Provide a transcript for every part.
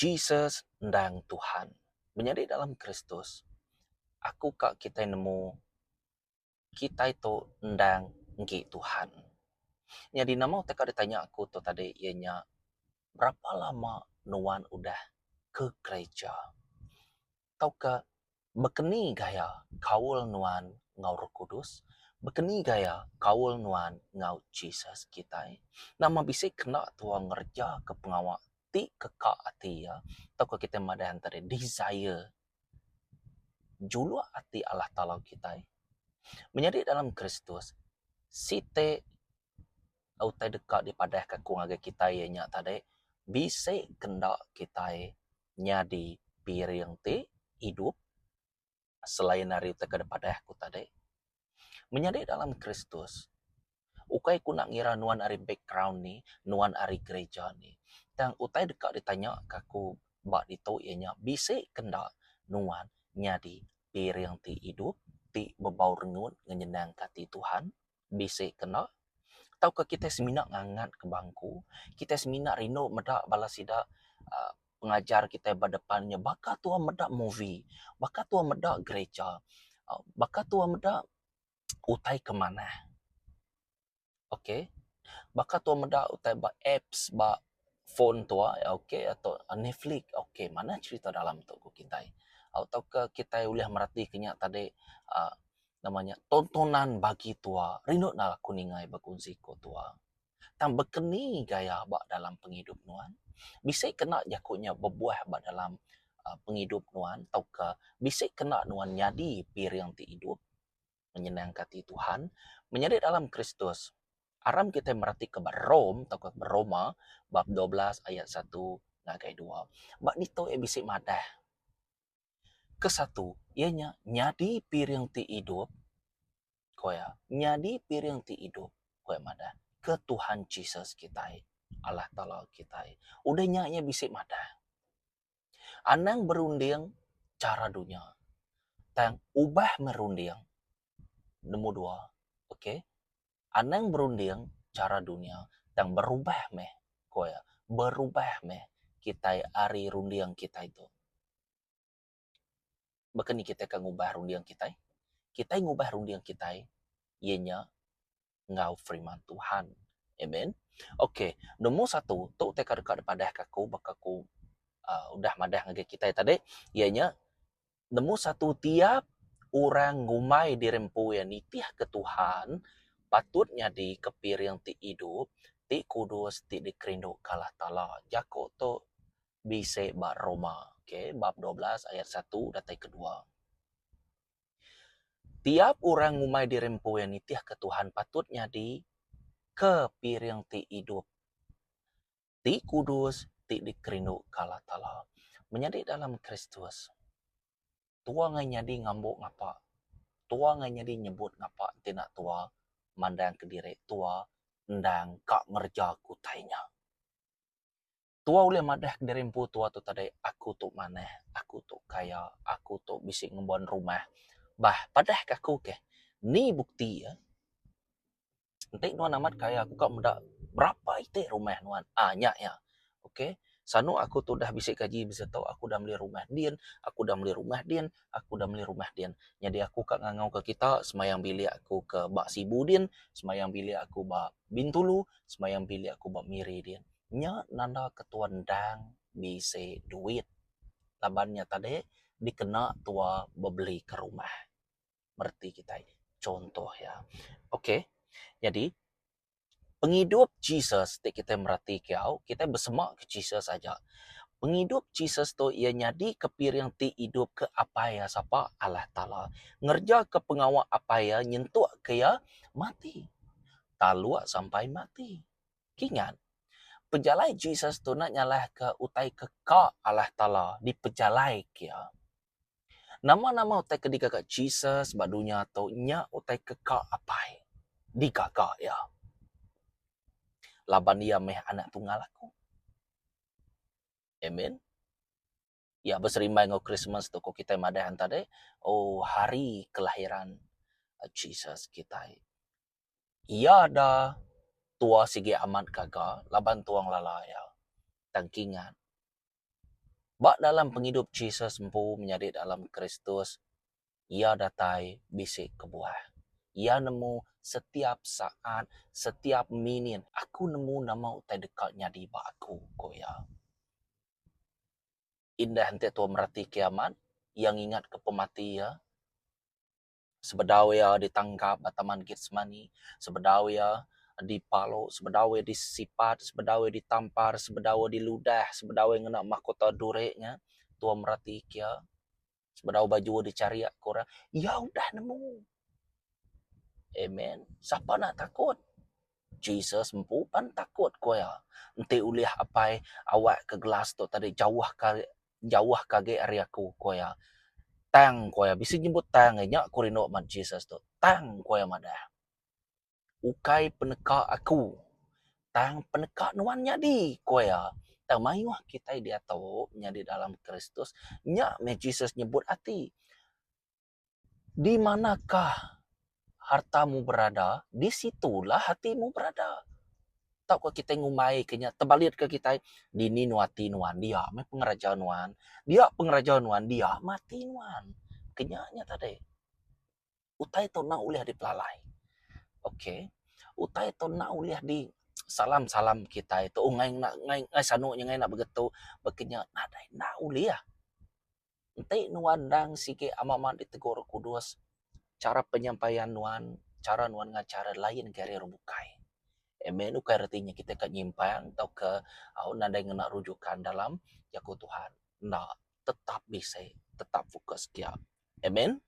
Jesus endang Tuhan. Menyadi dalam Kristus, aku ka kitai nemu kitai tu endang enggi Tuhan. Nyadi nama utai ka ditanya aku tu tadi iya nya berapa lama nuan udah ke gereja tauka Bekeni gaya kaul nuan enggau Roh Kudus? Bekeni gaya kaul nuan enggau Jesus kitai? Nama bisi kena tua ngerejaka pengawa ti keka ati iya tauka kitai madah entara desire juluk ati Allah Taala kitai? Menyadi dalam Kristus, siti utai deka dipadahka aku ngagai kitai iya nya tadi bisi kenda kitai nyadi piring ti idup selain ari utai ke dipadah aku tadi. Menyadi dalam Kristus, ukai ku enda ngira nuan ari background ni, nuan ari gereja ni. Tang utai deka ditanya ka aku ba ditu iya nya bisi ke enda nuan nyadi piring ti idup ti bebau rengut ngenyenangka ati Tuhan. Bisi ke enda tauka kitai semina ngangat ke bangku, kitai semina rindu meda bala sida uhh pengajar kitai ba depan nya baka tuan meda movie, baka tuan meda gereja, baka tuan meda utai ke manah. Okay baka tuan meda utai ba apps ba phone tua okay atau Netflix okay manah cerita dalam tu ku kitai. Tauka kitai ulih merati ke nya tadi uhh Nama nya tontonan bagi tua rindu enda aku ninga iya bekunsi ko tua. Tang bekeni gaya ba dalam pengidup nuan. Bisi kena jaku nya bebuah ba dalam uhh pengidup nuan tauka bisi kena nuan nyadi piring ti idup ngenyenangka ati Tuhan. Menyadi dalam Kristus aram kitai meratika ba Rome tauka ba Roma bab 12 ayat satu ngagai dua. Ba ditu iya bisi madah. Kesatu, iya nya nyadi piring ti idup, ku iya, nyadi piring ti idup, ku iya madah, ke Tuhan Jesus kitai, Allah Taala kitai. Udah nya iya bisi madah, anang berunding chara dunya, tang ubah meh runding. Nombor dua, okay. Anang berunding chara dunya tang berubah meh, ku iya, berubah meh kitai ari runding kitai tu. Baka ni kitai ka ngubah runding kitai? Kitai ngubah runding kitai iya nya enggau firman Tuhan. Amen. Okey, nombor satu tu utai ka deka dipadahka aku baka aku uhh udah madah ngagai kitai tadi iya nya nombor satu tiap orang ngumbai diri empu iya nitihka Tuhan patut nyadi ke piring ti idup ti kudus ti dikerinduka Allah Taala. Jaku tu bisi ba Roma okay bab 12 ayat satu datai ke dua. Tiap orang ngumbai diri empu iya nitihka Tuhan patut nyadi ke piring ti idup, ti kudus, ti dikerinduka Allah Taala. Menyadi dalam Kristus, tua ngai nyadi ngambu ngapa, tua ngai nyadi nyebut ngapa enti enda tua mandang kediri tua endang ka ngereja ke utai nya. Tua ulih madah kediri empu tua tu tadi aku tu manah, aku tu kaya, aku tu bisi ngembuan rumah. Bah padah ka aku keh ni bukti iya. Enti nuan amat kaya aku ka meda berapa iti rumah nuan aaa nya iya. Okay sanu aku tu dah bisi gaji bisi tu aku dah meli rumah din, aku dah meli rumah din, aku dah meli rumah din. Nyadi aku ka ngangau ka kita semayang bilik aku ke ba Sibu din, semayang bilik aku ba Bintulu, semayang bilik aku ba Miri din. Nya nanda ketua endang bisi duit laban nya tadi dikena tua bebeli ke rumah. Mereti kitai chuntoh iya. Okay nyadi pengidup Jesus ti kitai mereti ke au kitai besema ke Jesus aja. Pengidup Jesus tu iya nyadi ke piring ti idup ke apai iya sapa Allah Taala. Ngereja ke pengawa apai iya nyentuk ke iya mati. Taluk sampai mati. Kingat, pejalai Jesus tu enda nyalahka utai ke ka Allah Taala dipejalaika iya. Nama-nama utai ke digaga Jesus ba dunya tu nya utai ke ka Apai digaga iya. Laban iya meh Anak Tunggal Aku. Amen. Iya beserimbai enggau Krismas tu ku kitai madah enta deh, oh hari kelahiran Jesus kitai. Iya da tua sigi amat gaga laban tua ngelala iya. Tang kingat. Ba dalam pengidup Jesus empu menyadi dalam Kristus, iya datai bisi kebuah. Iya nemu setiap saat, setiap minit, aku nemu nama utai deka nyadi ba aku, ku iya. Indah enti tua meratika iya amat, iya ngingatka pemati iya. Sebedau iya ditangkap ba Taman Getsemani, sebedau iya dipalu, sebedau iya disipat, sebedau iya ditampar, sebedau iya diludah, sebedau iya ngena mahkota duri nya, tua merati ke iya, sebedau baju iya dicharik ke orang, iya udah nemu. Amen. Sapa enda takut? Jesus empu pan takut ku iya. Enti ulih apai awak ke gelas tu tadi jauh ka jauh ke agi ari aku, ku iya. Tang ku iya, bisi nyebut tang iya, nya ku rindu amat Jesus tu. Tang ku iya madah, ukai peneka aku tang peneka nuan nyadi, ku iya. Tang mayuh kitai diatu nyadi dalam Kristus, nya meh Jesus nyebut ati. Di manakah hartamu berada, di situlah hatimu berada. Tauka kitai ngumbai ke nya tebalitka kitai, dini nu ati nuan dia meh pengeraja nuan, dia pengeraja nuan dia meh ati nuan. Ke nya nya tadi. Utai tu enda ulih dipelalai. Okay. Utai tu enda ulih di salam-salam kitai tu ngai ngai ngai sanu nya ngai enda begetu baka nya nadai enda ulih. Enti nuan endang sigi amat-amat ditegur Roh Kudus, chara penyampaian nuan, chara nuan ngajar lain agi ari orang bukai. Amen. Ukai reti nya kitai ka nyimpang tauka au nadai ngena rujukan dalam jaku Tuhan. Enda, tetap bisi, tetap fokus kia. Amen.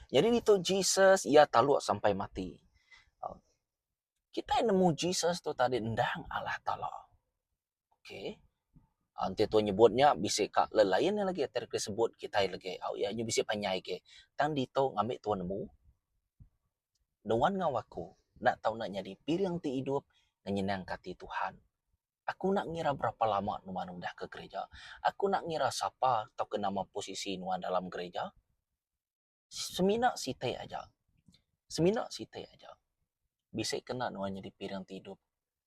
Nyadi ditu Jesus iya taluk sampai mati. Kitai nemu Jesus tu tadi endang Allah Taala. Okey. Enti tuan nyebut nya bisi ka lelain nya lagi tadi ke sebut kitai lagi au iya nyu bisi panjai agi. Tang ditu ngambi tuan nemu nuan enggau aku enda tau enda nyadi piring ti idup ngenyenangka ati Tuhan. Aku enda ngira berapa lama nuan udah ke gereja. Aku enda ngira sapa tauka nama posisi nuan dalam gereja. Semina siti aja. Semina siti aja. Bisi kena nuan nyadi piring ti idup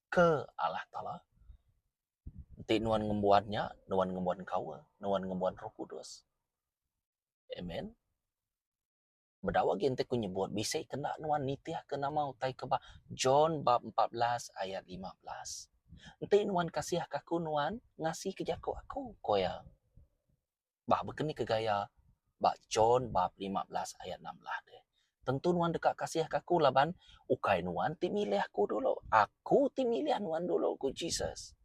ke Allah Taala. Enti nuan ngembuan nya, nuan ngembuan kaul, nuan ngembuan Roh Kudus. Amen. Bedau agi enti ku nyebut bisi kena nuan nitihka nama utai ke ba John bab 14 ayat 15. Enti nuan kasihka aku nuan ngasika jaku aku, ku iya. Bah baka ni ke gaya ba John bab 15 ayat 16 deh. Tentu nuan deka kasihka aku laban ukai nuan ti milih aku dulu. Aku ti milih nuan dulu, ku Jesus.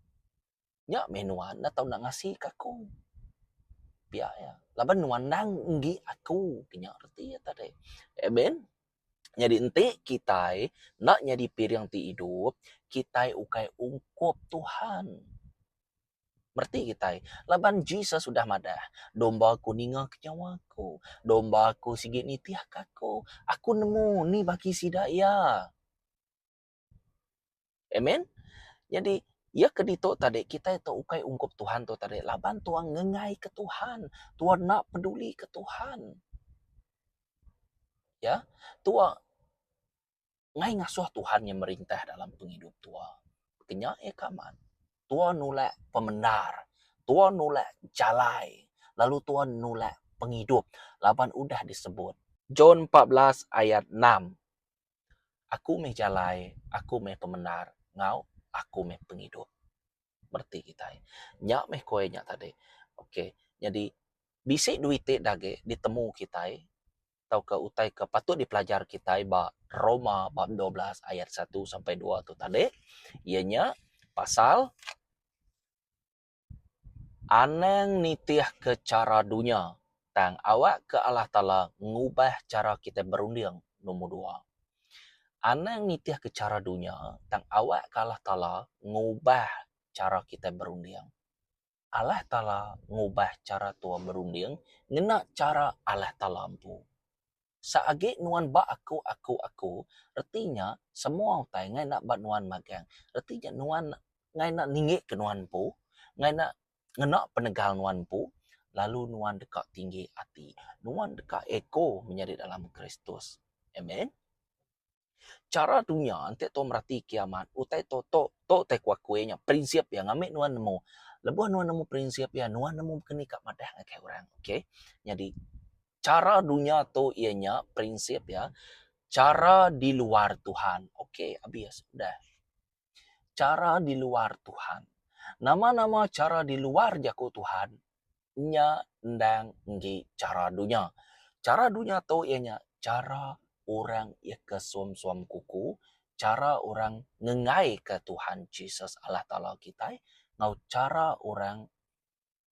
Nya meh nuan enda tau enda ngasika aku. Pia iya. Laban nuan endang enggi aku. Ke nya reti iya tadi. Amen. Nyadi enti kitai enda nyadi piring ti idup, kitai ukai ungkup Tuhan. Mereti kitai, laban Jesus udah madah, Domba aku ninga ke nyawa aku. Domba aku sigi nitihka aku. Aku nemu ni bagi sida iya. Amen. Nyadi, iya ke ditu tadi, kitai tu ukai ungkup Tuhan tu tadi laban tuan ngengaika Tuhan. Tuan enda pedulika Tuhan. Ya, tua Ngai ngasuh Tuhan nya merintah dalam pengidup tua. Kenya iya ke amat. Tua nulak pemendar, tua nulak jalai, lalu tua nulak pengidup laban udah disebut. John 14 ayat 6, Aku meh jalai, aku meh pemendar, enggau aku meh pengidup. Mereti kitai. Nya meh ku iya nya tadi. Okey, nyadi bisi duit ti da agi ditemu kitai tauka utai ke patut dipelajar kitai ba Roma bab 12 ayat 1 sampai 2 tu tadi iya nya pasal anang nitihka chara dunya tang awakka Allah Taala ngubah chara kitai berunding nombor dua. Anang nitihka chara dunya tang awakka Allah Taala ngubah chara kitai berunding. Allah Taala ngubah chara tua berunding ngena chara Allah Taala empu. Seagi nuan ba aku aku aku, reti nya semua utai ngai enda ba nuan magang. Reti nya nuan ngai enda ninggi ke nuan empu, ngai enda ngena penegal nuan empu lalu nuan deka tinggi ati. Nuan deka ego menyadi dalam Kristus. Amen. Chara dunya enti tua merati kiamat utai tu tu tu utai ku aku iya nya prinsip iya ngambi nuan nemu. Lebuh nuan nemu prinsip iya nuan nemu ke ni ka madah ngagai orang okay. Nyadi chara dunya tu iya nya prinsip iya chara di luar Tuhan okay abis udah. Chara di luar Tuhan. Nama-nama chara di luar jaku Tuhan nya endang enggi chara dunya. Chara dunya tu iya nya chara orang iya ke suam-suam kuku, chara orang ngenggaika Tuhan Jesus Allah Taala kitai enggau chara orang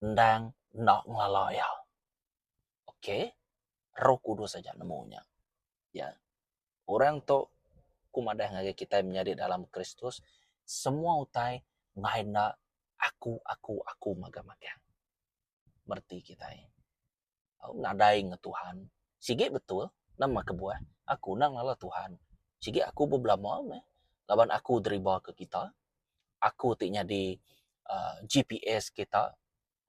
endang enda ngelala iya. Ok, Roh Kudus aja nemu nya. Ya. Orang tu ku madah ngagai kitai menyadi dalam Kristus, semua utai enggai enda aku aku aku magang-magang. Mereti kitai. Nadai enggau Tuhan. Sigi betul nama kebuah aku enda ngelala Tuhan. Sigi aku bebelama meh laban aku deriba ke kita. Aku ti nyadi uhh GPS kita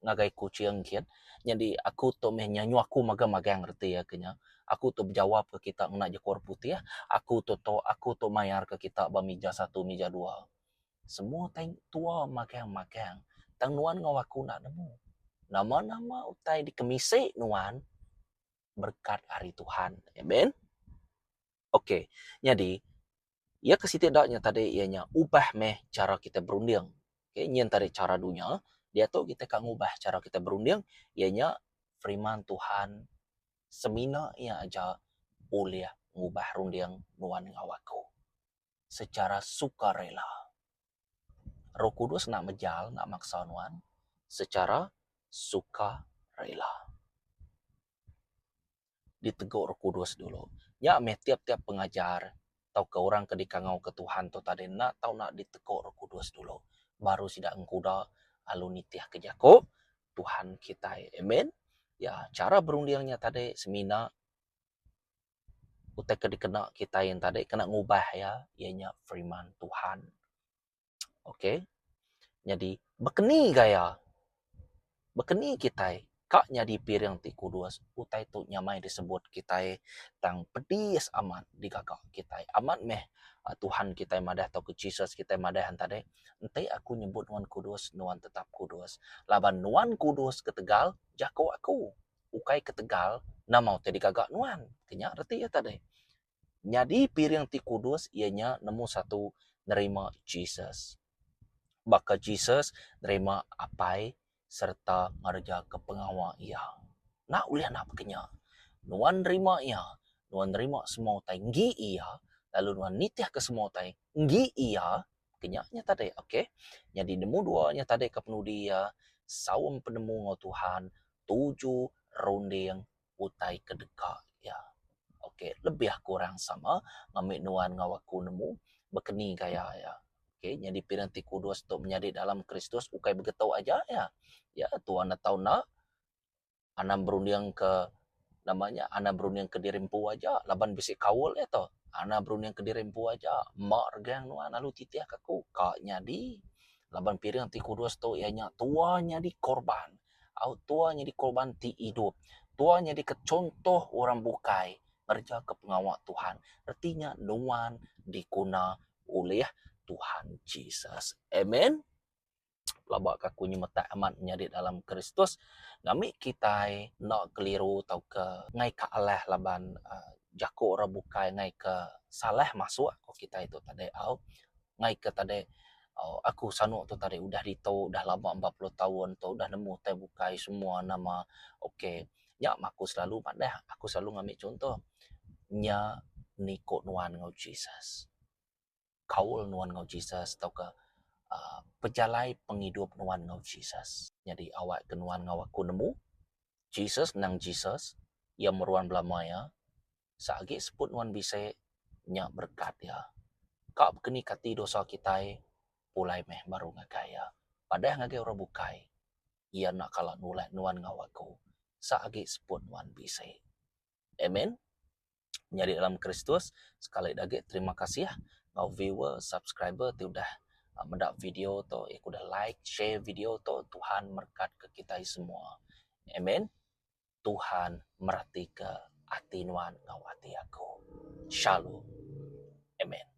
ngagai Kuching kin. Nyadi aku tu meh nyanyu aku magang-magang reti iya ke nya. Aku tu bejawap ke kita ngena jaku orang putih, aku tu tu, aku tu mayar ke kita ba mija satu mija dua. Semua utai tua magang-magang tang nuan enggau aku enda nemu. Nama-nama utai dikemisi nuan berekat ari Tuhan. Amen. Ok. Nyadi, iya ke siti da nya tadi iya nya ubah meh chara kitai berunding. Ok, nyin tadi chara dunya, diatu kitai ka ngubah chara kitai berunding iya nya firman Tuhan semina iya aja ulih ngubah runding nuan enggau aku secara sukarela. Roh Kudus enda mejal, enda maksa nuan secara sukarela. Ditegu Roh Kudus dulu. Nya meh tiap-tiap pengajar tauka orang ke dikangauka Tuhan tu tadi enda tau enda ditegu Roh Kudus dulu baru sida engkuda lalu nitihka jaku Tuhan kitai. Amen. Ya, chara berunding nya tadi semina utai ke dikena kitai yen tadi kena ngubah iya, iya nya firman Tuhan. Ok. Nyadi bekeni gaya bekeni kitai ka nyadi piring ti kudus utai tu nyamai disebut kitai tang pedis amat digaga kitai. Amat meh Tuhan kitai madah tauka Jesus kitai madah enta deh enti aku nyebut nuan kudus nuan tetap kudus laban nuan kudus ketegal jaku aku ukai ketegal nama utai digaga nuan. Nya reti iya tadi. Nyadi piring ti kudus iya nya nemu satu nerima Jesus. Baka Jesus nerima Apai sereta ngerejaka pengawa Iya. Enda ulih enda baka nya. Nuan nerima Iya, nuan nerima semua utai enggi Iya, lalu nuan nitihka semua utai enggi Iya, baka nya nya tadi okay. Nyadi nemu dua nya tadi ke penudi iya, saum penemu enggau Tuhan, tuju runding utai ke deka iya. Ok lebih kurang sama ngambi nuan enggau aku nemu bekeni gaya iya. Ok nyadi piring ti kudus tu menyadi dalam Kristus ukai begetu aja iya. Iya tuan enda tau enda anang berunding ke nama nya anang berunding ke diri empu aja laban bisi kaul iya tu. Anang berunding ke diri empu aja ema regang nuan lalu titih ke aku ka nyadi laban piring ti kudus tu iya nya tua nyadi korban. Au tua nyadi korban ti idup. Tua nyadika chuntoh orang bukai ngerejaka pengawa Tuhan. Reti nya nuan diguna ulih Tuhan Jesus. Amen. Pelaba ka aku nyemetak amat menyadi dalam Kristus ngambi kitai enda keliru tauka enggai ka alah laban uhh jaku orang bukai enggai ka salah masuk ko kitai tu tadi au. Enggai ke tadi aku sanu tu tadi udah ditu udah lama 40 taun tu udah nemu utai bukai semua nama ok. Nya mah aku selalu madah aku selalu ngambi chunto nya niko nuan enggau Jesus. Kaul nuan enggau Jesus tauka uhh pejalai pengidup nuan enggau Jesus. Nyadi awak ke nuan enggau aku nemu Jesus endang Jesus iya meruan belama iya. Seagi seput nuan bisi nya berekat iya. Ka bekeni kati dosa kitai pulai meh baru ngagai iya. Padah ngagai orang bukai iya enda kala nulak nuan enggau aku. Seagi seput nuan bisi. Amen. Nyadi dalam Kristus sekali da agi terima kasih enggau viewer subscriber ti udah meda video tu iya ke udah like share video tu Tuhan merekat ke kitai semua. Amen. Tuhan meratika ati nuan enggau ati aku. Shalom. Amen.